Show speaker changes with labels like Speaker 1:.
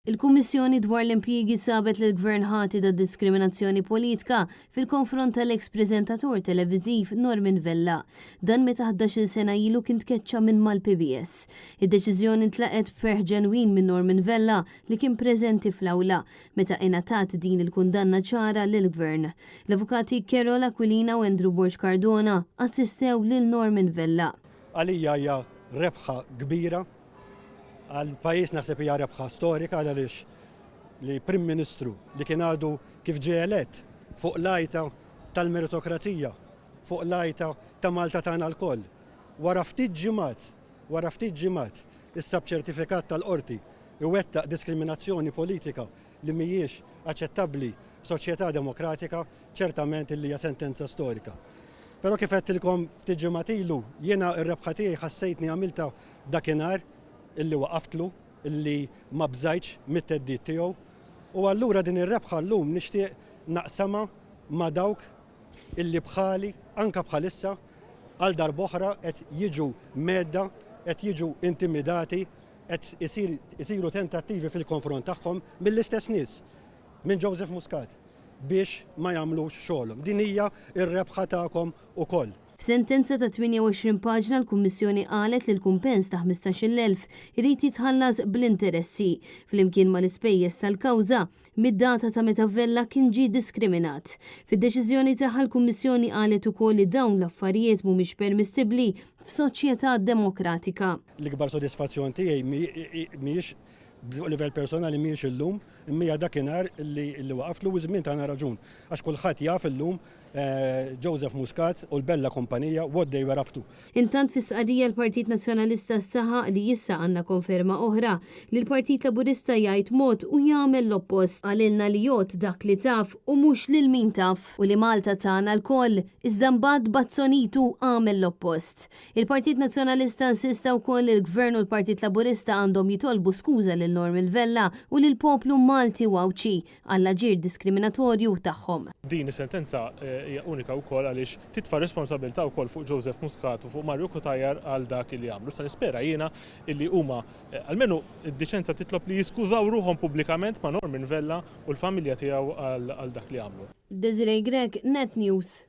Speaker 1: Il-Kummissjoni dwar l-Impjiegi sabet lill-Gvern ħati ta' diskriminazzjoni politika fil-konfront tal-eks preżentatur televiżiv Norman Vella. Dan meta 11-il sena ilu kien tkeċċa minn mal-PBS. Id-deċiżjoni ntlaqgħet b'ferħ ġenwin minn Norman Vella li kien preżenti fl-awla meta ingħatat din il-kundanna ċara lill-Gvern. L-Avukati Carol Aquilina u Andrew Borg Cardona assistew lil Norman Vella.
Speaker 2: Għalija hija rebħa kbira. Għall-pajjiż naħseb hija rebħa storika għaliex li Prim Ministru li kien għadu kif ġie elett fuq l-għajta tal-meritokrazija, fuq l-għajta ta' Malta tagħna lkoll, wara ftit ġimgħat, wara ftit ġimgħat, issa b'ċertifikat tal-Qorti, iwettaq diskriminazzjoni politika li mhijiex aċċettabbli f'soċjetà demokratika, ċertament illi hija sentenza storika. Però kif għedtilkom ftit ġimgħat ilu, jiena r-rebħa tiegħi ħassejtni għamiltha dakinhar illi waqaftlu, illi ma bżajtx mit-theddid tiegħu. U allura din ir-rebħa llum nixtieq naqsamha ma' dawk illi bħali, anke bħalissa, għal darb'oħra qed jiġu mhedda, qed jiġu intimidati, qed isir isiru tentattivi fil-konfront tagħhom mill-istess nies, minn Joseph Muscat, biex ma jagħmlux xogħolhom. Din hija r-rebħa tagħkom ukoll.
Speaker 1: F'sentenza ta' 28 paġna l-Kummissjoni qalet li l-kumpens ta' 15,000 irid jitħallas bl-interessi, flimkien mal-ispejjeż tal-kawża, mid-data ta' meta Vella kien ġie diskriminat. Fid-deċiżjoni tagħha l-Kummissjoni qalet ukoll li dawn l-affarijiet mhumiex permissibbli f'soċjetà demokratika.
Speaker 2: L-ikbar sodisfazzjon tiegħi mhijiex fuq livell personali mhijiex illum, imma hija dakinhar li waqaftlu u ż-żmien tana raġun. Għax kulħadd jaf illum Joseph Muscat u l-Bella Kumpanija what they were up to.
Speaker 1: Intant fi stqarrija l-Partit Nazzjonalista saħaq li issa għandna konferma oħra li l-Partit Laburista jgħid mod u jagħmel l-oppost. Qalilna li jgħodd dak li taf u mhux lil min taf u li Malta tagħna lkoll, iżda mbagħad b'azzjonitu għamel l-oppost. Il-Partit Nazzjonalista insista wkoll li l-Gvern u l-Partit Laburista għandhom jitolbu skuża lil Norman Vella u lill-poplu Malti u Għawdxi għall-aġir diskriminatorju tagħhom.
Speaker 3: Din is-sentenza hija unika wkoll għaliex titfa' responsabilità wkoll fuq Joseph Muscat u fuq Mario Cutajar għal dak li għamlu. Issa nispera jiena illi huma almenu d-diċenza titlob li jiskużaw ruħhom pubblikament ma' Norman Vella u l-familja tiegħu għal dak li għamlu.
Speaker 1: Desiree Grech, Net News.